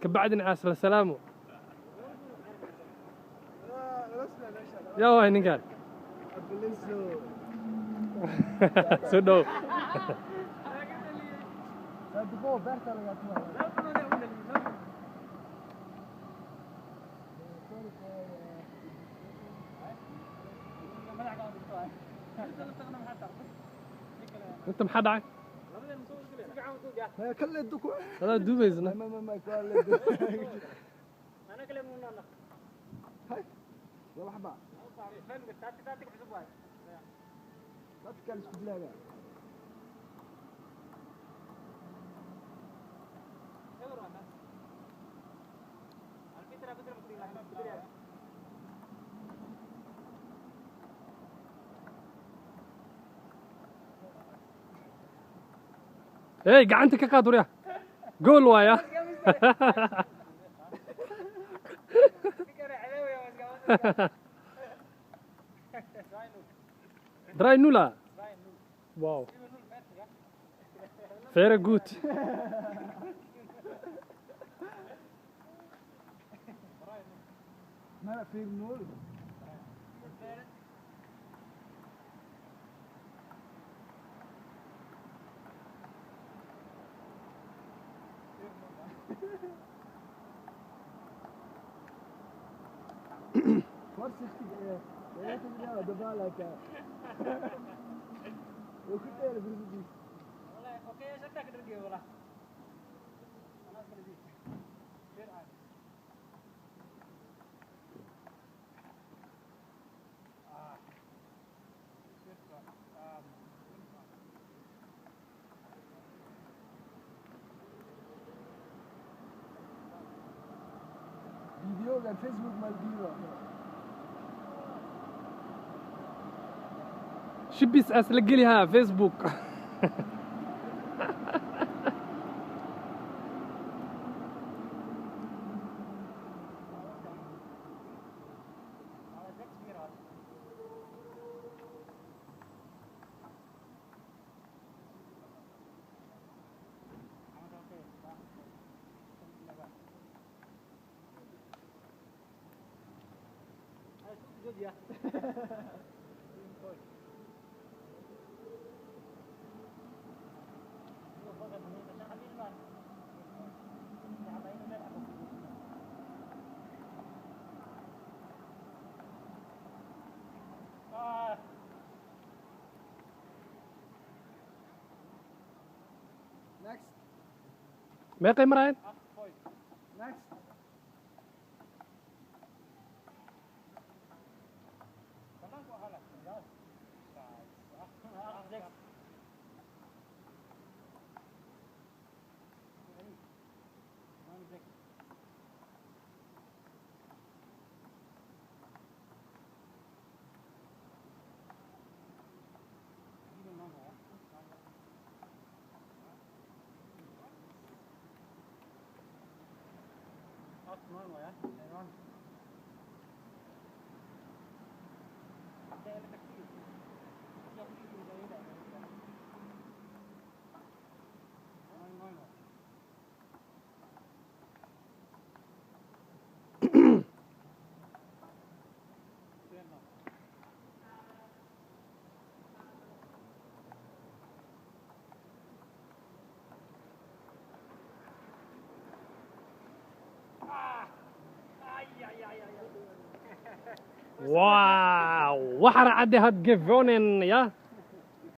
Kabacdina aasla salaamo. Yaa waay ninkaan? Soo dhow. Inta maxaa dhacay? Adaa duubaysna. Hey, gacanta ka qaad waryaa. Gool waaya. Drei Nuller. Wow. Very good. Voorzichtig, de bal uit. Videogan Facebook Maldiva. Shibis asla gelihaa Facebook. Next. Meeqay maraayeen? Next. Wow, waxar cadde had gewonnen, ja?